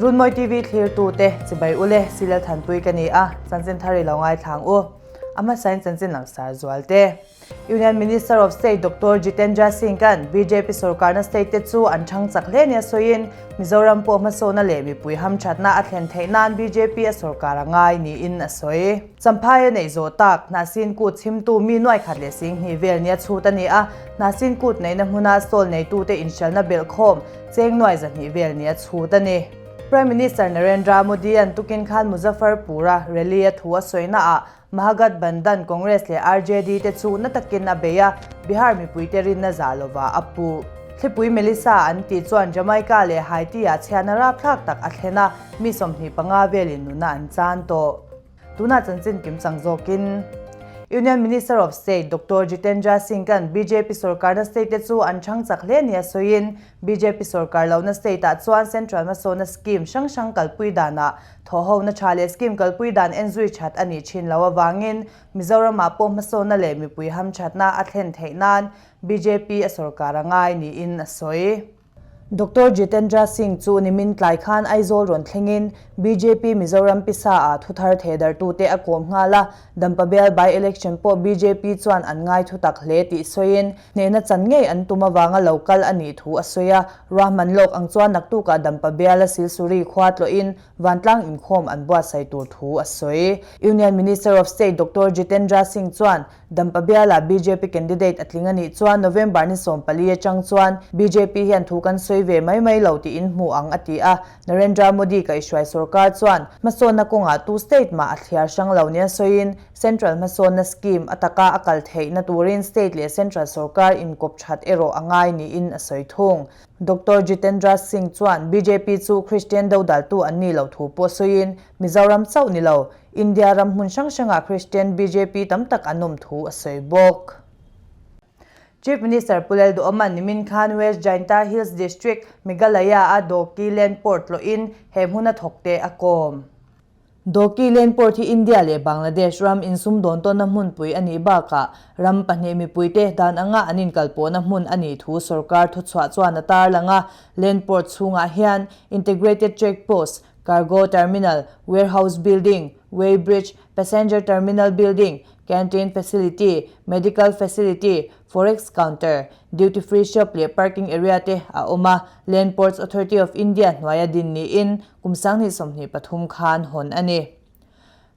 Runmawi TV thlirtute chibai ule Silal Thanpui ka ni a, chanchin thar i lo ngaithlang u. A hmasain chanchin langsar zualte. Union Minister of State Doctor Jitendra Singh-a'n bjp sorkarna state te chu an chhang chak hle nia sawiin, Mizoram pawh hmasawna leh mipui hamthatna a thlen theih nan bjp a sorkar a ngai niin a sawi. Champhai a neih zawh tak, Hnahsin kut chhimtu mi nuai khat leh 2000 vel nia chhut a ni a, Hnahsin kut neihna hmuna stall neitute inhralna belhkhawm cheng nuai 200 vel nia chhut a ni. Prime Minister Narendra Modi-a'n tukin khan Muzaffarpur-a rally-a thu a sawinaah Mahagathbandhan Congress leh RJD te chu na takin a bei a, Bihar mipuite rinna zah lovah a puh. Thlipui Melissa an tih chuan Jamaica leh Haiti-ah chhiatna rapthlak tak a thlen a, mi 25 velin nuna an chan tawh. Tunah chanchin kimchang zawkin Union Minister of State Doctor Jitendra Singh-a'n bjp sorkarna state te chu an chhang chak hle nia sawiin, bjp sorkar lohna state-ah chuan Central hmasawna scheme hrang hrang kalpui danah Thawhhona tha leh scheme kalpui dan enzui that a nih thin loh avangin Mizoramah pawh hmasawnna leh mipui hamthatna a thlen theih nan bjp a sorkar a ngai niin a sawi. Doctor Jitendra Singh chu nimin tlai khan Aizawl rawn thlengin bjp Mizoram pisa ah thuthar thehdartute a kawm nghal a, Dampa bial by election pawh bjp chuan an ngai thutak hle tih sawiin hnehna chan ngei an tum avanga lo kal a nih thu a sawi a, ruahman lawk ang chuan naktukah Dampa biala Silsuri khua tlawhin vantlang inkhawm an buatsaih tur thu a sawi. Union Minister of State Doctor Jitendra Singh chuan Dampa biala bjp candidate a tling a nih chuan November ni 14 atang chuan bjp hian thu kan sawi ve mai mai lo tiin hmu ang a ti a, Narendra Modi kaihhruai sorkar chuan hmasawnna kawngah tu state mah a thliar hrang lo nia sawiin Central hmasawnna scheme a taka a kal theihna turin state leh central sorkar inkawp that erawh a ngai niin a sawi thung. Doctor Jitendra Singh chuan bjp chu Christian dodaltu an nih loh thu pawh sawiin Mizoram chauh ni lo, India ram hmun hrang hrangah Christian bjp tam tak an awm thu a sawi bawk. Chief Minister Pu Lalduhawma'n nimin khan West Jainta Hills District, Meghalaya-a Dawki Land Port tlawhin he hmuna thawkte a kawm. Dawki Land Port hi India leh Bangladesh ram insumdawn tawnna hmunpui a nih bakah ram pahnih mipuite dan anga an inkalpawhna hmun a nih thu sorkar thuchhuah chuan a tarlang a. Land Port chhungah hian Integrated Check Post, Cargo Terminal, Warehouse Building, Weigh Bridge, Passenger Terminal Building, Canteen Facility, Medical Facility, Forex Counter, Duty Free Shop leh Parking Area te a awm a, Land Ports Authority of India hnuaia din niin kum 2023 khan hawn a ni.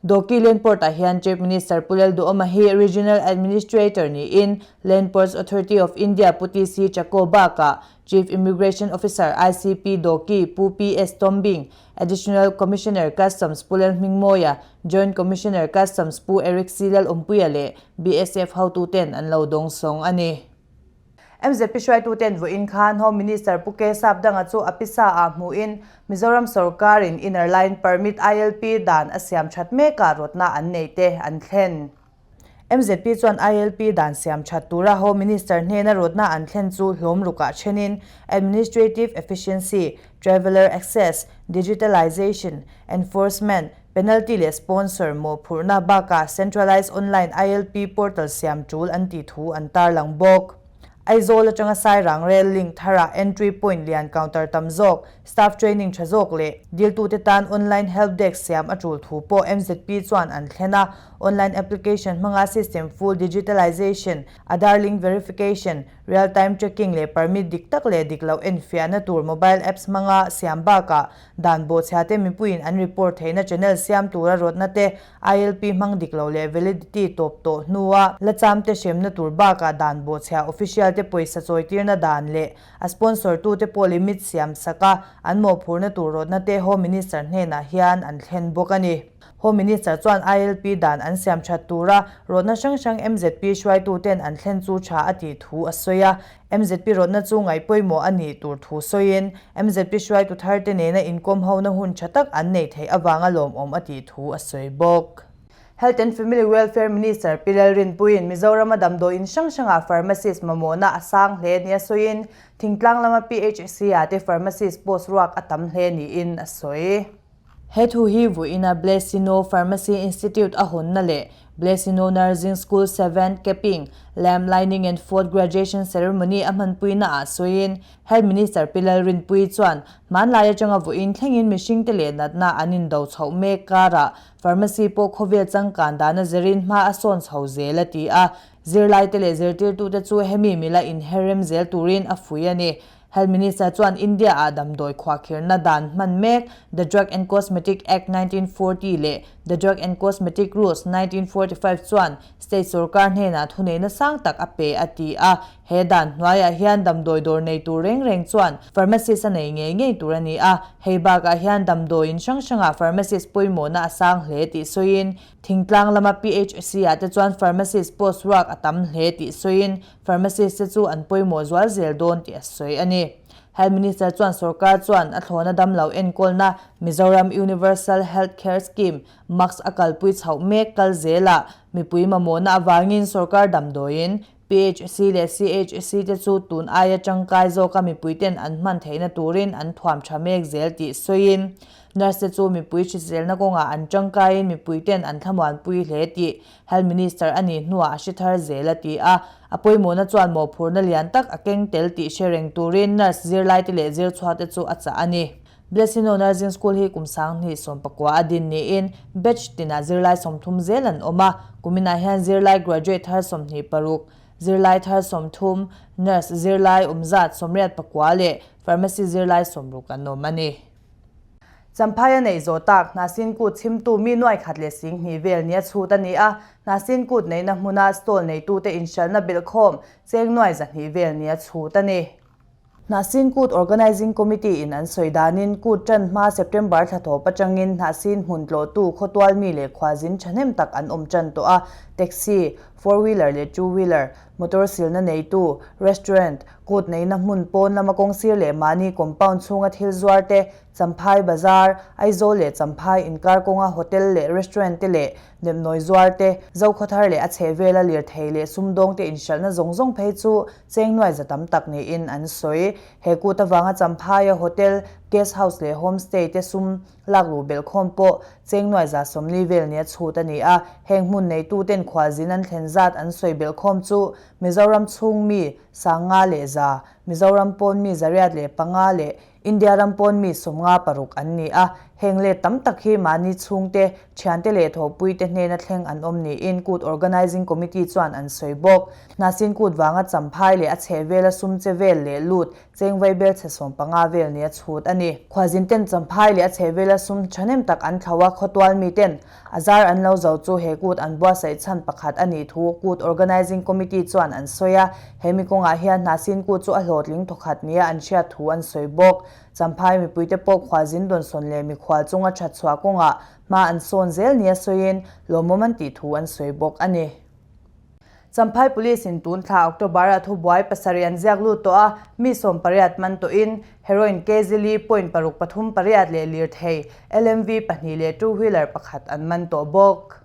Dawki Land Port-ah hian Chief Minister Pu Lalduhoma hi Regional Administrator niin Land Ports Authority of India Pu TC Chako bakah Chief Immigration Officer ICP Dawki Pu PS Tombing, Additional Commissioner Customs Pu Lalhmingmawia, Joint Commissioner Customs Pu Eric C Lalawmpuia leh BSF hotuten an lo dawngsawng a ni. MZP hruaituten vawiin khan Home Minister Pu K Sapdanga chu a pisa ah hmuhin Mizoram sorkarin Inner Line Permit, ILP, dan a siam that mekah rawtna an neih te an thlen. MZP chuan ILP dan siam that tura Home Minister hnena rawtna an thlen chu hlawm rukah thenin Administrative Efficiency, Traveller Access, Digitalisation, Enforcement, Penalty leh sponsor mawhphurhna bakah Centralised Online ILP portal siam tul an tih thu an tarlang bawk. Aizawl atanga Sairang Rail Link tharah entry point lian counter tam zawk, staff training tha zawk leh diltute tan online help desk siam a tul thu pawh MZP chuan an thlen a. Online application hmanga system full digitalisation, Aadhaar link verification, Real time tracking leh permit dik tak leh dik loh enfiahna tur mobile apps hmanga siam bakah dan bawhchhia te mipuiin an report theihna channel siam tura rawtna te, ILP hmang dik lo leh validity tawp tawh hnua la cham te hremna tur bakah dan bawhchhia official te pawisa chawitirna dan leh a sponsor tute pawh limit siam saka an mawhphurhna tur rawtna te Home Minister hnenah hian an thlen bawk a ni. Home Minister chuan ILP dan an siam that tura rawtna hrang hrang MZP hruaituten an thlen chu tha a tih thu a sawi a. MZP rawtna chu ngaih pawimawh a nih tur thu sawiin MZP hruaitu tharte nena inkawm hona hun tha tak an neih theih avanga lawmawm a tih thu a sawi bawk. Health and Family Welfare Minister Pi Lalrinpuiin Mizorama damdawiin hrang hrangah pharmacist mamawhna a sang hle nia sawiin thingtlang lama PHC-ah te pharmacist post ruak a tam hle niin a sawi. He thu hi vawiina Blessino Pharmacy Institute a hawnna leh Blessino Nursing School Seventh Capping, Lamp Lining and Fourth Graduation Ceremony a hmanpuina ah sawiin Health Minister Pi Lalrinpuii chuan hmanlai atanga vawiin thlengin mihringte leh natna an indo chhoh mek karah pharmacy pawh khawvel changkan dana zirin hma a sawn chho zel a ti a. Zirlaite leh zirtirtute chu hemi mila inherrem zel turin a fui a ni. Health Minister chuan India-ah damdawi khuahkhirhna dan hman mek The Drug and Cosmetic Act 1940 leh The Drug and Cosmetic Rules 1945 chuan state sorkar hnenah thuneihna sang tak a pe a ti a. He dan hnuaiah hian damdawi dawr nei tur reng reng chuan pharmacist a nei ngei ngei tur a ni a. Hei bakah hian damdawiin hrang hrangah pharmacist pawimawhna a sang hle tih sawiin Thingtlang lama PHC-ah te chuan pharmacist post ruak a tam hle tih sawiin Pharmacist te chu an pawimawh zual zel dawn tih a sawi a ni. Health Minister chuan sorkar chuan a thlawna damlo enkawlna Mizoram Universal Health Care Scheme, MUCS, a kalpui chhoh mek kal zelah mipui mamawhna avangin sorkar damdawiin PHC leh CHC te chu tun aia tangkai zawka mipuiten an hman theihna turin an thuam tha mek zel tih sawiin nurse te chu mipui hriselna kawngah an tangkaiin mipuiten an thlamuanpui hle tih Health Minister a nih hnuah a hre thar zel a ti a, a pawimawhna chuan mawhphurhna lian tak a keng tel tih hre reng turin nurse zirlaite leh zirchhuahte chu a chah a ni. Blessino Nursing School hi kum 2019 a din niin batch tinah zirlai 30 zel an awm a, kuminah hian zirlai graduate thar 26, zirlai thar 30, nurse zirlai awmzat 84 leh pharmacy zirlai 60 an awm a ni. Champhaia neih zawh tak, Hnahsin Kut chhimtu mi nuai khat leh 2000 vel nia chhut a ni a, Hnahsin Kut neihna hmuna stall neitute inhralhna belhkhawm cheng nuai 200 vel nia chhut a ni. Hnahsin Kut Organising Committee in an sawi danin Kut ṭan hma September thla thawp aṭangin Hnahsin hmun tlawhtu khawtual mi leh khuazin ṭhahnem tak an awm ṭan tawh a, taxi, four wheeler leh two wheeler, motor silna neitu, restaurant, Kut neihna hmun pawn lama kawngsir leh mahni compound chhunga thil zuar te, Champhai Bazar, Aizawl leh Champhai inkar kawnga hotel leh restaurant te leh nepnawi zuar te, Zokhawthar leh a chhehvela lirthei leh sumdawng te inhralhna zawng zawng phei chu cheng nuai za tam tak niin an sawi. He kut avanga Champhaia hotel, guest house leh homestay te sum lakluh belhkhawm pawh cheng nuai 40 vel nia chhut a ni a, heng hmun neituten khualzin an thlen zat an sawi belhkhawm chu Mizoram chhung mi 5100, Mizoram pawn mi 805 leh India ram pawn mi 56 an ni a, heng let tam tak hi mahni chhungte, thiante leh thawhpuite hnena thleng an awm niin Kut Organising Committee chuan an sawi bawk. Hnahsin Kut vanga Champhai leh a chhehvela sum che vel leh lut cheng vaibel chhe 15 vel nia chhut a ni. Khuazin ten Champhai leh a chhehvela sum thahnem tak an thlo a, khawtual mi ten a zar an lo zo chu he kut an buatsaih chhan pakhat a nih thu Kut Organising Committee chuan an sawi a, he mi kawngah hian Hnahsin Kut chu a hlawhtling thawkhat nia an hriat thu an sawi bawk. Champhai mipuite pawh khualzin dawnsawn leh mikhual chunga that chhuah kawngah hma an sawn zel nia sawiin lawmawm an tih thu an sawi bawk a ni. Champhai Police in tun thla October ah thubuai pasarih an ziak lut tawh a, mi 18 man tawhin heroin kg li point paruk pathum pariat leh lirthei LMV pahnih leh two wheeler pakhat an man tawh bawk.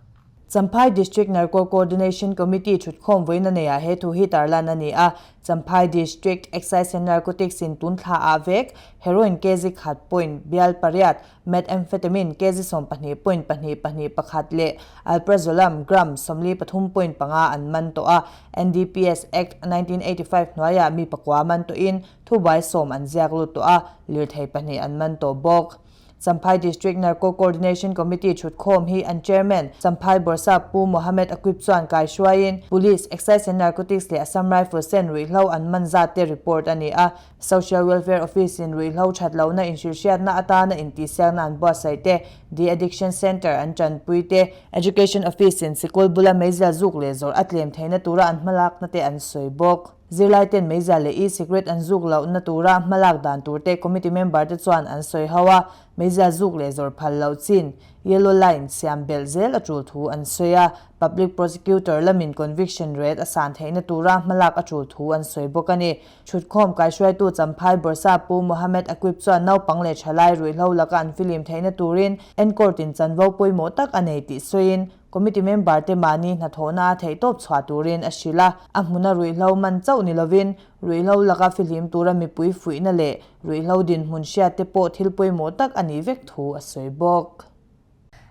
Champhai District Narco Coordination Committee thutkhawm vawiin a neiah he thu hi tarlan a ni a, Champhai District Excise and Narcotics in tun thla ah vek heroin kg khat point bial pariat Methamphetamine kg 12 point pahnih pahnih pakhat leh Alprazolam gram 43.5 an man tawh a, NDPS Act 1985 hnuaiah mi pakua man tawhin thubuai sawm an ziak lut tawh a, lirthei pahnih an man tawh bawk. Champhai District Narco Coordination Committee thutkhawm hi an Chairman Champhai Bawrhsap Pu Mohammed Aqib chuan kaihruaiin Police, Excise and Narcotics leh Assam Rifles ten ruihhlo an man zat te report a ni a, Social Welfare Office in ruihhlo that lohna inhrilhhriatna atana intihsiakna an buatsaih te, De-addiction Centre an tanpui te, Education Office in sikul bula meizial zuk leh zawrh a tlem theihna tura an hmalakna te an sawi bawk. Zirlai ten meizial leh e-cigarette an zuk lohna tura hmalak dan tur te committee member te chuan an sawi ho a, meizial zuk leh zawrh phal loh chin Yellow Line siam belh zel a tul thu an sawi a, Public Prosecutor lamin conviction rate a san theihna tura hmalak a tul thu an sawi bawk a ni. Thutkhawm kaihruaitu Champhai Bawrhsa Pu Mohammed Aqib chuan naupang leh thalai ruihhlo laka an filim theihna turin encourt in chanvo pawimawh tak a nei tih sawiin committee member te mahni hnathawhna a theihtawp chhuah turin a hrilh a. A hmuna ruihhlo man chauh ni lovin ruihhlo laka fihlim tura mipui fuihna leh ruihhlo dinhmun hriat te pawh thil pawimawh tak a nih vek thu a sawi bawk.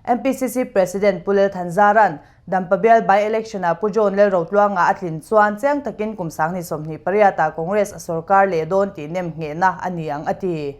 MPCC President Pu Lel Thanzara'n Dampa bial by-election-ah Pu John Lalrotluanga a tlin chuan chiang takin kum 2028 ah Congress a sorkar leh dawn tih nem nghehna a ni ang a ti.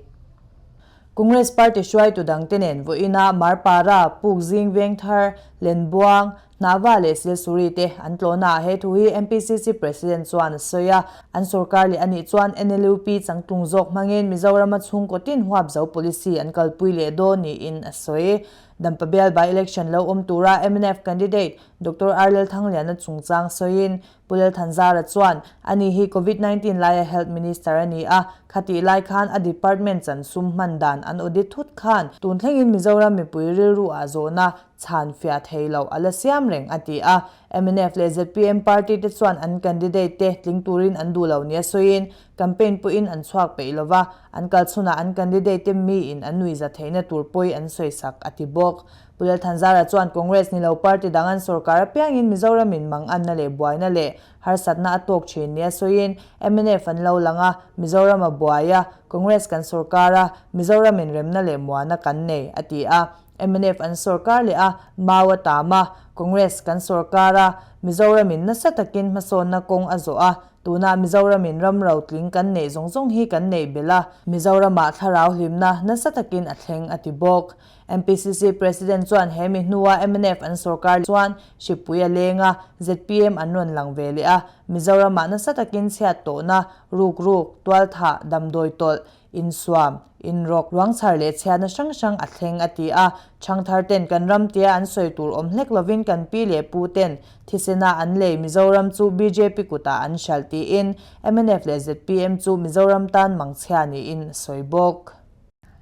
Congress party hruaitu dangte nen vawiina Marpara, Pukzing Vengthar, Lenbuang, Hnahva leh Silsuri te an tlawhnaah he thu hi MPCC President chuan a sawi a. An sorkar leh a nih chuan NLUP changtlung zawk hmangin Mizorama chhungkaw tin huapzo policy an kalpui leh dawn niin a sawi. Dampa bial by-election lo awm tura mnf candidate Doctor R Lalthangliana chungchang sawiin Pu Lalthanzara chuan, Ani hi Covid 19 laia Health Minister a ni a, khatih lai khan a department chan sum hman dan an audit thut khan tun thlengin Mizoram mipui rilru ah zawhna chhan fiah thei loh a la siam reng, a ti a. Mnf leh zpm party te chuan an candidate te tling turin an duh lo nia sawiin campaign pawhin an chhuak peih lova, an kal chhunah an candidate te miin an nuihza theihna tur pawi an sawisak, a ti bawk. Pu Lalthanzara chuan Congress ni lo party dang an sorkar apiangin Mizoramin manganna leh buaina leh harsatna a tawk thin nia sawiin mnf an lo lang a, Mizoram a buai a, Congress kan sorkar a, Mizoramin remna leh muana kan nei, a ti a. Mnf an sorkar leh a, mau a tam a, Congress kan sorkar a, Mizoramin nasa takin hmasawnna kawng a zawh a, tunah Mizoramin ram rotling kan neih zawng zawng hi kan neih belh a, Mizoramah thlarau hlimna nasa takin a thleng, a ti bawk. MPCC President chuan he mi hnua mnf an sorkar chuan hripui a leng a, zpm an rawn lang ve leh a, Mizoramah nasa takin chhiat tawhna, rukruk, tualthah, damdawi tawlh, insuam, inrawk, ruangchhar leh chhiatna hrang hrang a thleng a ti a. Chhangthar ten kan ram tia an sawi tur awm hlek lovin kan pi leh pu ten thisena an lei Mizoram chu bjp kutah an hralh tiin mnf leh zpm chu Mizoram tan mangchhia niin a sawi bawk.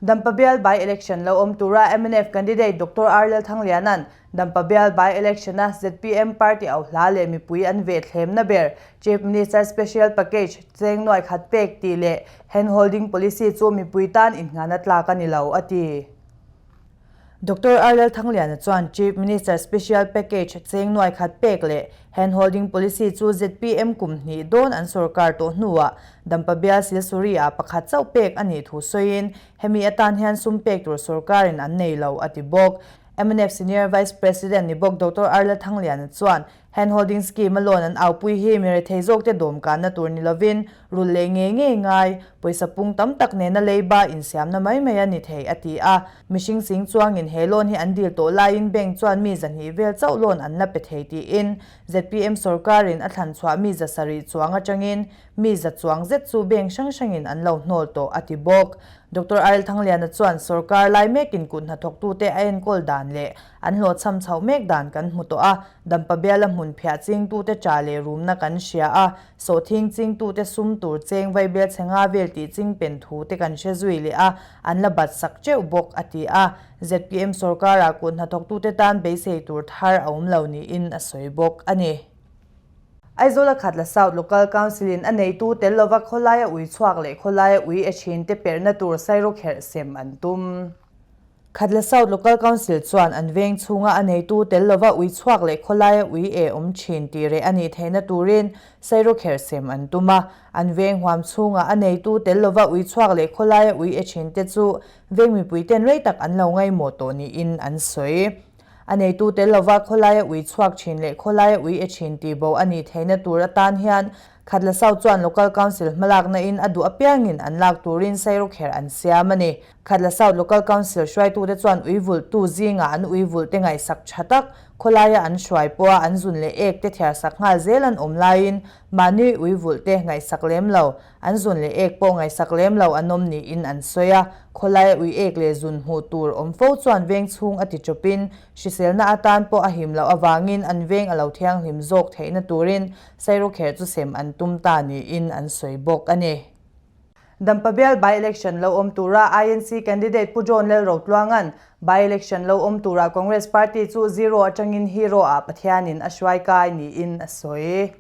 Dampa bial by-election lo awm tura mnf candidate Doctor R Lalthangliana'n Dampa bial by-election-a zpm party au hla leh mipui an veh thlemna ber Chief Minister Special Package cheng nuai khat pek tih leh hand-holding policy chu mipui tan inngahna tlak a ni lo, a ti. Doctor R Lalthangliana chuan Chief Minister Special Package cheng nuai khat pek leh Hand-holding policy chu zpm kum hnih dawn an sorkar tawh hnuah Dampa bial Silsuri-ah pakhat chauh pek a nih thu sawiin hemi atan hian sum pek tur sorkarin an nei lo, a ti bawk. Mnf Senior Vice President ni bawk Doctor R Lalthangliana chuan Hand-holding scheme a loan an aupui hi mi rethei zawkte dawmkanna tur ni lovin rulh leh ngei ngei ngai, pawisa pung tam tak nena leiba insiamna mai mai a ni thei, a ti a. Mihring sing chuangin he loan hi an dil tawh laiin bank chuan mi zahnih vel chauh loan an la pe thei tiin zpm sorkarin a thlan chhuah mi za sarih chuang atangin mi za chuang zet chu bank hrang hrangin an lo hnawl tawh, a ti bawk. Doctor Arel Thangliana chuan sorkar lai mekin kut hnathawktute a enkawl dan leh An hlawhchham chhoh mek dan kan hmu tawh a, Dampa biala hmun phiah chingtute cha leh rumna kan hria a, sawhthing chingtute sum tur cheng vai bel chhe nga vel tih ching pen thu te kan hre zui leh a, an la bat sak teuh bawk, a ti a. Zpm sorkarah kut hnathawktute tan beisei tur thar a awm lo niin a sawi bawk a ni. Aizawl-a Khatla South Local Council-in a neitu tel lova khawlaia ui chhuak leh khawlaia ui e thinte perhna tur sairawkherh sem an tum. Khatla South Local Council chuan an veng chhunga a neitu tel lova ui chhuak leh khawlaia ui e awm thin tih reh a nih theihna turin sairawkherh sem an tum a. An veng huam chhunga a neitu tel lova ui chhuak leh khawlaia ui e thin te chu veng mipui ten rei tak an lo ngaihmawh tawh niin an sawi. A neitu tel lova khawlaia ui chhuak thin leh khawlaia ui e thin tih bo a nih theihna tur atan hian Khatla South chuan Local Council hmalakna in a duh apiangin an lak turin sairawkherh an siam a ni. Khatla South Local Council hruaitute chuan ui vulhtu zingah an ui vulhte ngaihsak tha tak, khawlaia an hruai pawha an zun leh ek te thiarsak nghal zel an awm laiin mahni ui vulhte ngaihsak lem lo, an zun leh ek pawh ngaihsak lem lo an awm niin an sawi a. Khawlaia ui ek leh zun hmuh tur awm fo chuan veng chhung a ti chawpin hriselna atan pawh a him loh avangin an veng a lo thianghlim zawk theihna turin Sairawkherh chu sem an tum ta niin an sawi bawk a ni. Dampa bial by-election lo awm tura INC candidate Pu John Lalrotluanga'n by-election lo awm tura Congress party chu zero atangin hero ah Pathianin a hruai kai niin a sawi.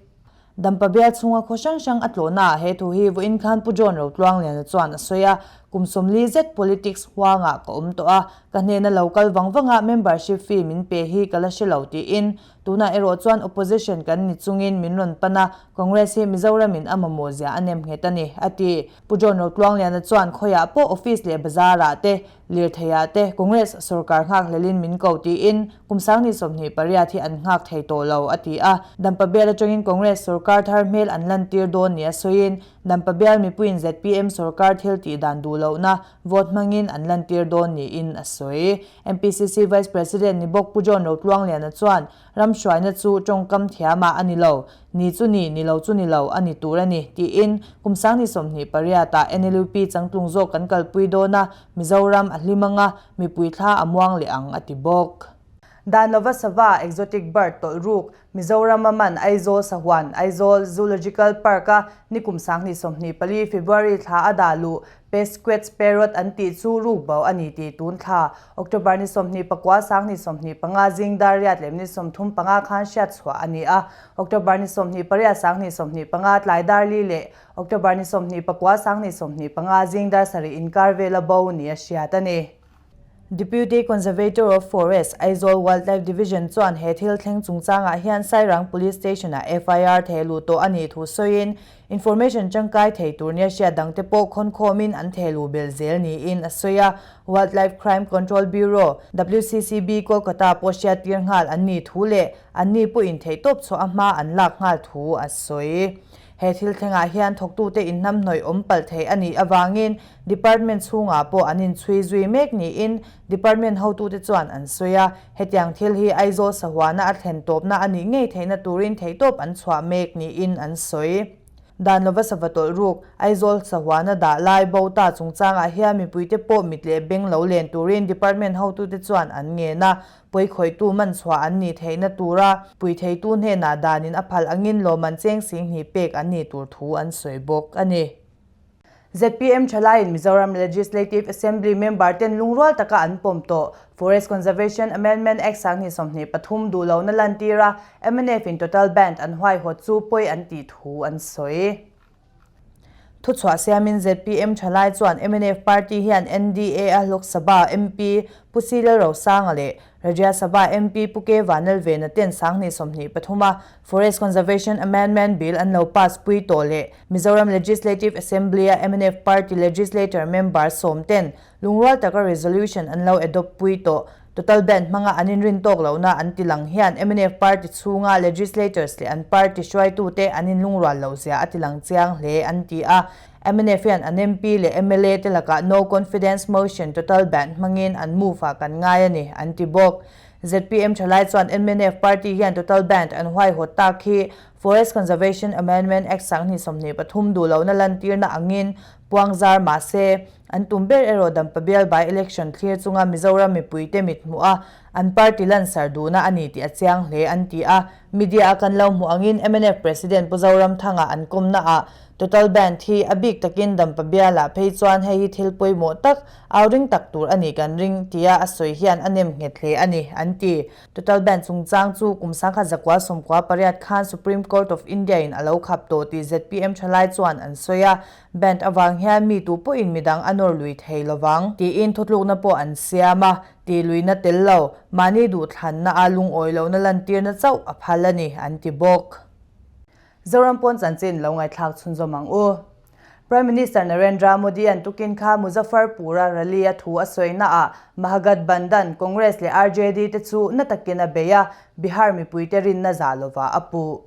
Dampa bial chhunga khaw hrang hrang a tlawhnaah he thu hi vawiin khan Pu John Rotluangliana chuan a sawi a. Kum 40 zet politics huangah ka awm tawh a, ka hnena lo kal vang vanga membership fee min pe hi ka la hre lo tiin tunah erawh chuan opposition kan ni chungin min rawn pan a, Congress hi Mizoramin a mamawh zia a nem nghet a ni, a ti. Pu John Rotluangliana chuan khawiah pawh office leh bazar-ah te, lirtheiah te Congress sorkar nghakhlelin min ko tiin kum 2028 hi an nghak thei tawh lo, a ti a. Dampa bial atangin Congress sorkar thar hmel an lantir dawn nia sawiin Dampa bial mipuiin zpm sorkar thil tih dan duh lohna vote hmangin an lantir dawn niin a sawi. MPCC Vice President ni bawk Pu John Rotluangliana chuan ram hruaina chu tawngkam thiamah a ni lo, ni chu ni, ni lo chu ni lo a ni tur a ni tiin kum 2028 ah NLUP changtlung zawk kan kalpui dawn a, Mizoram a hlim anga mipui thla a muang leh ang a ti bawk. Dan lova sava, exotic bird, tawlh ruk, Mizoram a man Aizawl Sahuan, Aizawl Zoological Park a nikum 2024 February thla a dah luh Pesquet's Parrot an tih chu ruk bo a ni tih tun thla October ni 29 2025 zing dar riat leh ni 35 khan hriat chhuah a ni a. October ni 28 2025 tlai dar li leh October ni 29 2025 zing dar sarih inkar vela bo ni a hriat a ni. Deputy Conservator of Forest, Aizawl Wildlife Division chuan he thil thleng chungchangah hian Sairang Police Station-ah FIR theh luh tawh a nih thu sawiin, information tangkai thei tur nia hriat dangte pawh khawnkhawmin an theh luh belh zel niin a sawi a. Wildlife Crime Control Bureau, WCCB, Kolkata pawh hriattir nghal an nih thu leh anni pawhin theihtawp chhuah a hma an lak nghal thu a sawi. He thil thlengah hian thawktute inhnamhnawih awm palh thei a nih avangin Department chhungah pawh an inchhui zui mek niin Department hotute chuan an sawi a, hetiang thil hi Aizawl sahuana a thlen tawpna a nih ngei theihna turin theihtawp an chhuah mek niin an sawi. Dan lova sava tawlh ruk, Aizawl sahuana dah lai bo ta chungchangah hian mipuite pawh mit leh beng lo len turin Department hotute chuan an ngen a, Pawikhawihtu man chhuah an nih theihna tura puitheitu hnenah danin a phal angin lawmman cheng 20,000 pek an nih tur thu an sawi bawk a ni. Zpm thalaiin Mizoram Legislative Assembly member ten lungrual taka an pawm tawh Forest Conservation Amendment Act 2023 duh lohna lantir a mnf in total band an huaihawt chu pawi an tih thu an sawi. Thuchhuah siamin zpm thalai chuan mnf party hian NDA a Lok Sabha MP Pu C Lalrosanga leh Rajya Sabha MP Pu K Vanlalvena ten 2023 a Forest Conservation Amendment Bill an lo pass pui tawh leh Mizoram Legislative Assembly a mnf party legislator member sawm ten Lungrual taka resolution an lo adopt pui tawh. Total ban hmanga an inrin tawk lohna an ti lang hian mnf party chhunga legislators leh an party hruaitute an inlungrual loh zia a ti lang chiang hle an ti a. Mnf hian an MP leh mla te lakah no confidence motion total ban hmangin an move ah kan ngai a ni an ti bawk. Zpm thalai chuan mnf party hian total ban an huaihawt tak hi Forest Conservation Amendment Act 2023 duh lohna lantirna angin puangzar mahse, An tum ber erawh Dampa bial by election thlir chunga Mizoram mipuite mit hmuh a, an party lansar duhna a ni tih a chiang hle an ti a. Media a kan lo hmuh angin mnf President Pu Zoramthanga an kawmna ah total band hi a bik takin Dampa bialah phei chuan hei hi thil pawimawh tak, au ring tak tur a nih kan ring tia a sawi hian a nem nghet hle a ni an ti. Total band chungchang chu kum 1998 khan Supreme Court of India in a lo khap tawh tih zpm thalai chuan an sawi a. Band avang hian mi tu pawhin midang a nawr lui thei lovang tiin thutlukna pawh an siam a, tih luihna tel lo, mahni duhthlanna a lungawi lohna lantirna chauh a phal a ni, an ti bawk. Zoram pawn chanchin lo ngaihthlak chhunzawm ang u. Prime Minister Narendra Modi-a'n tukin kha Muzaffarpur-a rally-a thu a sawinaah Mahagathbandhan, Congress leh RJD te chu na takin a bei a, Bihar mipuite rinna zah lovah a puh.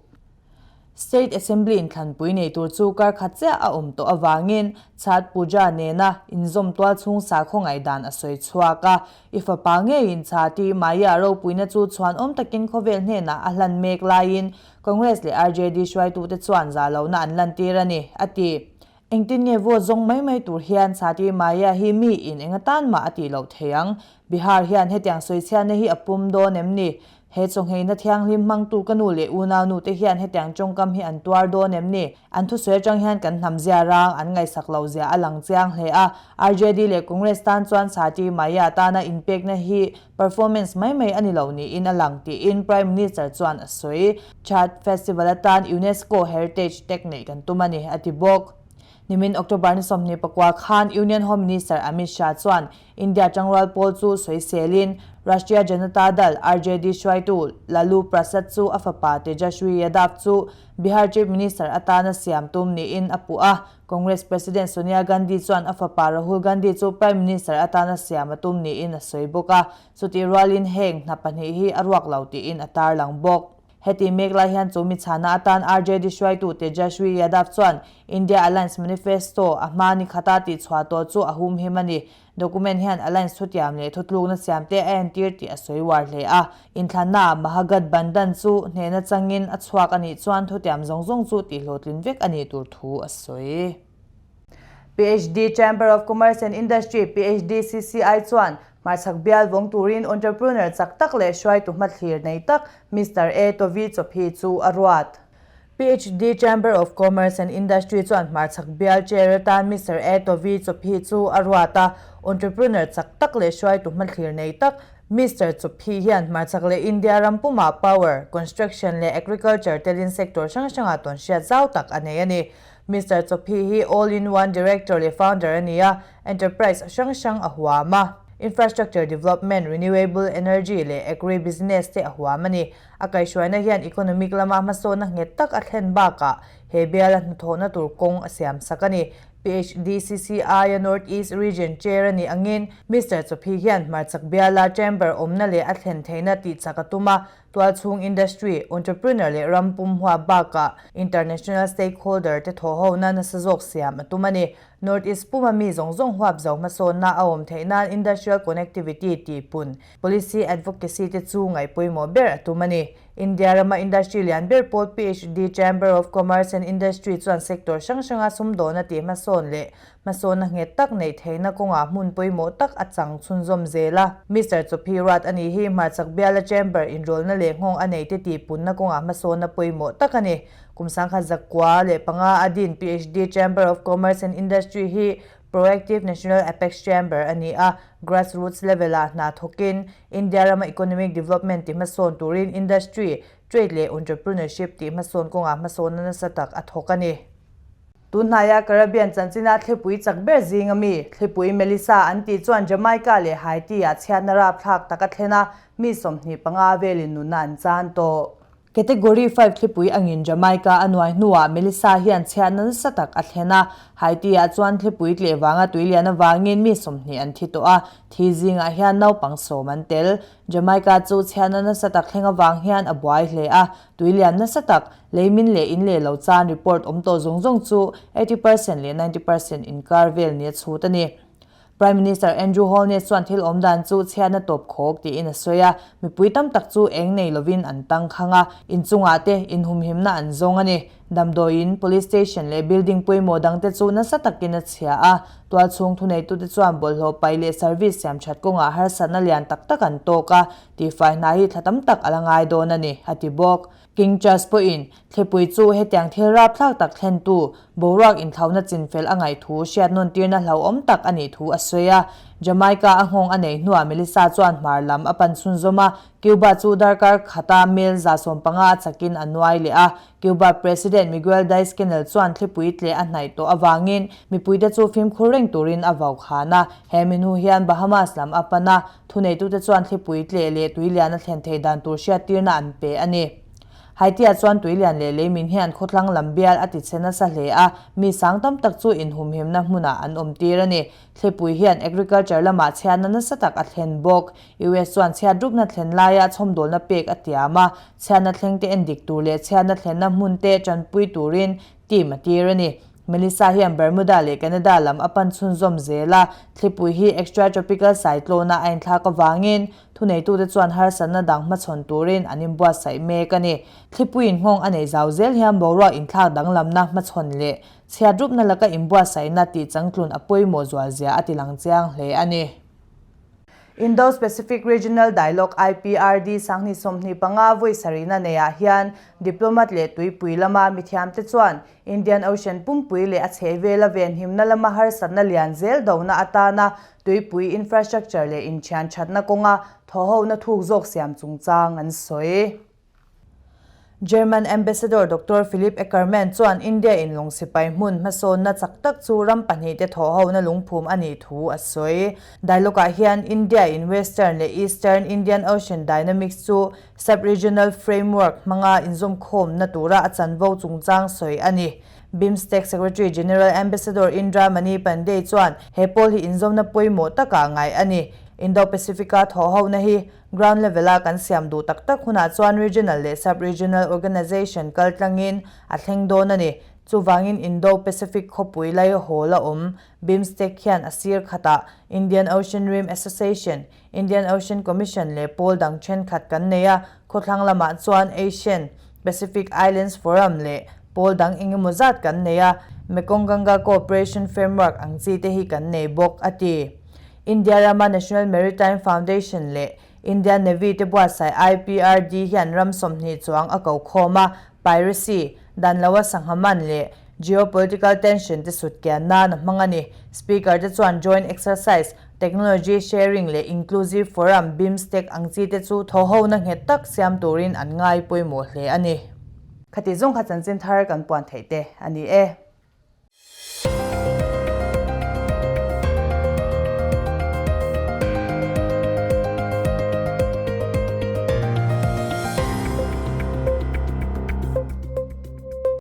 State Assembly inthlanpui nei tur chu kar khat chiah a awm tawh avangin Chhat Puja nena inzawm tual chhung sakhaw ngaihdan a sawi chhuak a. I fapa ngeiin Chhati Maya ropuina chu chhuanawm takin khawvel hnenah a hlan mek laiin Congress leh RJD hruaitute chuan zah lohna an lantir a ni, a ti. Engtin nge vote zawng mai mai tur hian Chhati Maya hi miin eng atan mah a tih loh thei ang? Bihar hian hetiang sawichhiatna hi a pum dawn em ni? He chawngheina thianghlim hmangtu ka nu leh unaunu te hian hetiang tawngkam hi an tuar dawn em ni? An thusawi atang hian kan hnam zia rang an ngaihsak lo zia a lang chiang hle a. RJD leh Congress tan chuan Sati Maya tana inpekna hi performance mai mai a ni lo niin a lang tiin Prime Minister chuan a sawi. Chhat Festival atan UNESCO Heritage Tag neih kan tum a ni, a ti bawk. Nimin October ni 24 khan Union Home Minister Amit Shah chuan India tangrual pawl chu sawiselin Rashtriya Janata Dal, RJD, hruaitu Lalu Prasad chu a fapa Tejashwi Yadav chu Bihar Chief Minister atana siam tum niin a puh a. Congress President Sonia Gandhi chuan a fapa Rahul Gandhi chu Prime Minister atana siam a tum niin a sawi bawk a. Chutih rualin heng hna pahnih hi a ruak lo tiin a tarlang bawk. Heti mek lai hian chu mi chhana atan RJD hruaitu Tejashwi Yadav chuan India Alliance Manifesto a hma ni khata tihchhuah tawh chu a humhim a ni. Document hian Alliance thutiam leh thutlukna siamte a entir tih a sawi uar hle a. Inthlannaah Mahagathbandhan chu hnehna changin a chhuak a nih chuan thutiam zawng zawng chu tihhlawhtlin vek a nih tur thu a sawi. PHD Chamber of Commerce and Industry, PHDCCI, chuan hmarchhak bial vawng turin entrepreneur chak tak leh hruaitu hmathlir nei tak Mister A. Tovi Chawphi chu a ruat. PHD Chamber of Commerce and Industry chuan hmarchhak bial chair atan Mister A. Tovi Chawphi chu a ruat a, entrepreneur chak tak leh hruaitu hmathlir nei tak Mister Chawphi hian hmarchhak leh India ram pumah power, construction leh agriculture telin sector hrang hrangah tawnhriat zau tak a nei a ni. Mister Chawphi hi All in One Director leh Founder a ni a, enterprise hrang hrang a huam a. Infrastructure Development, Renewable Energy leh Agri Business te a huam a ni. A kaihhruaina hian economic lama hmasawnna nghet tak a thlen bakah he biala hnathawhna tur kawng a siam sak a ni. PHDCCI-a North East Region Chair a nih angin Mister Chawphi hian hmarchhak biala Chamber awmna leh a thlen theihna tihchak a tum a, Tualchhung industry, entrepreneur leh ram pum huap bakah international stakeholder te thawhhona nasa zawk siam a tum a ni. North East puma mi zawng zawng huap zo hmasawnna a awm theih nan industrial connectivity tih pun, policy advocacy te chu ngaih pawimawh ber a tum a ni. India rama industry lian ber pawl PHD Chamber of Commerce and Industry chuan sector hrang hranga sumdawna tih hmasawn leh Hmasawnna nghet tak neih theihna kawngah hmun pawimawh tak a chang chhunzawm zel a. Mister Chawphi Ruat a nih hi hmarchhak biala Chamber inrawlna leh nghawng a neite tihpunna kawngah hmasawnna pawimawh tak a ni. Kum 1995 a din PHD Chamber of Commerce and Industry hi Proactive National Apex Chamber a ni a, grassroots level-ah hna thawkin India rama economic development ti hmasawn turin industry, trade leh entrepreneurship tih hmasawn kawngah hmasawnna nasa tak a thawk a ni. Tunhnaia Caribbean chanchina thlipui chak ber zing ami, thlipui Melissa an tih chuan Jamaica leh Haiti-ah chhiatna rapthlak tak a thlen a, mi 25 velin nunna an chan tawh. Category 5 thlipui angin Jamaica a nuai hnuah Melissa hian chhiatna nasa tak a thlen a, Haiti-ah chuan thlipui tleh vanga tuilian avangin mi 20 an thi tawh a, thi zingah hian naupang sawm an tel. Jamaica chu chhiatna nasa tak thleng avang hian a buai hle a, tuilian nasa tak, Leimin leh in leh lo chan report awm tawh zawng zawng chu 80% leh 90% inkar vel nia chhut a ni. Prime Minister Andrew Holness chuan thil awm dan chu chhiatna tawp khawk tiin a sawi a, mipui tam tak chu eng nei lovin an tang khang a, inchungah te inhumhimna an zawng a ni. Damdawiin, Police Station leh building pawimawh dangte chu nasa takin a chhia a, tualchhung thuneitute chuan bawlhhlawh paih leh service siamthat kawngah harsatna lian tak tak an tawk a, tihfai hna hi thla tam tak a la ngai dawn a ni, a ti bawk. King Charles pawhin thlipui chu hetiang thil rapthlak tak thlentu boruak inthlauhna chinfel a ngaih thu hriat nawntirna hlauhawm tak a nih thu a sawi a. Jamaica a nghawng a neih hnuah Melissa chuan hmar lam a pan chhunzawm a, Cuba chu darkar khata mel 150 a chakin a nuai leh a. Cuba President Miguel Diaz-Canel chuan thlipui tleh a hnaih tawh avangin mipuite chu fimkhur reng turin a vaukhân a. He mi hnu hian Bahamas lam a pan a, Thuneitute chuan thlipui tleh leh tuilian a thlen theih dan tur hriattirna an pe a ni. Haitia chuan tuilian leh leimin hian khawthlang lam bial a tichhe nasa hle a, mi sang tam tak chu inhumhimna hmunah an awm tir a ni. Thlipui hian agriculture lamah chhiatna nasa tak a thlen bawk. US chuan chhiat rupna thlen laia chhawmdawlna pek a tiam a, chhiatna thlengte endik tur leh chhiatna thlenna hmunte tanpui turin team a tir a ni. Melissa hian Bermuda leh Canada lam a pan chhunzawm zel a, thlipui hi extratropical cyclone-a a inthlak avangin thuneitute chuan harsatna dang hmachhawn turin an inbuatsaih mek a ni. Thlipuiin nghawng a neih zau zel hian boruak inthlak danglamna hmachhawn leh chhiatrupna laka inbuatsaihna tih changtlun a pawimawh zualzia a tilang chiang hle a ni. Indo-Pacific Regional Dialogue, IPRD, 2025 vawi sarihna neiah hian Diplomat leh tuipui lama mithiamte chuan Indian Ocean pumpui leh a chhehvela venhimna lama harsatna lian zel dona atana tuipui infrastructure leh inthian thatna kawnga thawhhona thuk zawk siam chungchang an sawi. German Ambassador Doctor Philipp Ackermann chuan India in lawng sipai hmun hmasawnna chak tak chu ram pahnihte thawhhona lungphum a nih thu a sawi. Dialogue-ah hian India in Western leh Eastern Indian Ocean Dynamics chu sub-regional framework hmanga inzawmkhawmna tura a chanvo chungchang sawi a ni. BIMSTEC Secretary General Ambassador Indra Mani Pandey chuan he pawl hi inzawmna pawimawh takah ngai a ni. Indo-Pacific-a thawhhona hi Ground level-a kan siam duh tak tak hunah chuan regional leh sub-regional organization kal tlangin a thleng dawn a ni. Chuvangin Indo-Pacific khawpui lai hawl a awm. BIMSTEC hian a sir khatah Indian Ocean Rim Association, Indian Ocean Commission leh pawl dang thenkhat kan nei a, khawthlang lamah chuan Asian Pacific Islands Forum leh pawl dang engemaw zat kan nei a, Mekong-Ganga Cooperation Framework ang chi te hi kan nei bawk, a ti. India rama National Maritime Foundation leh Indian Navy te buatsaih IPRD hian ram 20 chuang a ko khawm a, piracy, dan loa sangha man leh geopolitical tension te sut kian nan a hmang a ni. Speaker te chuan joint exercise, technology sharing leh inclusive forum BIMSTEC ang chi te chu thawhhona nghet tak siam turin an ngai pawimawh hle a ni. Khati zawng kha chanchin thar kan puan theih te a ni e.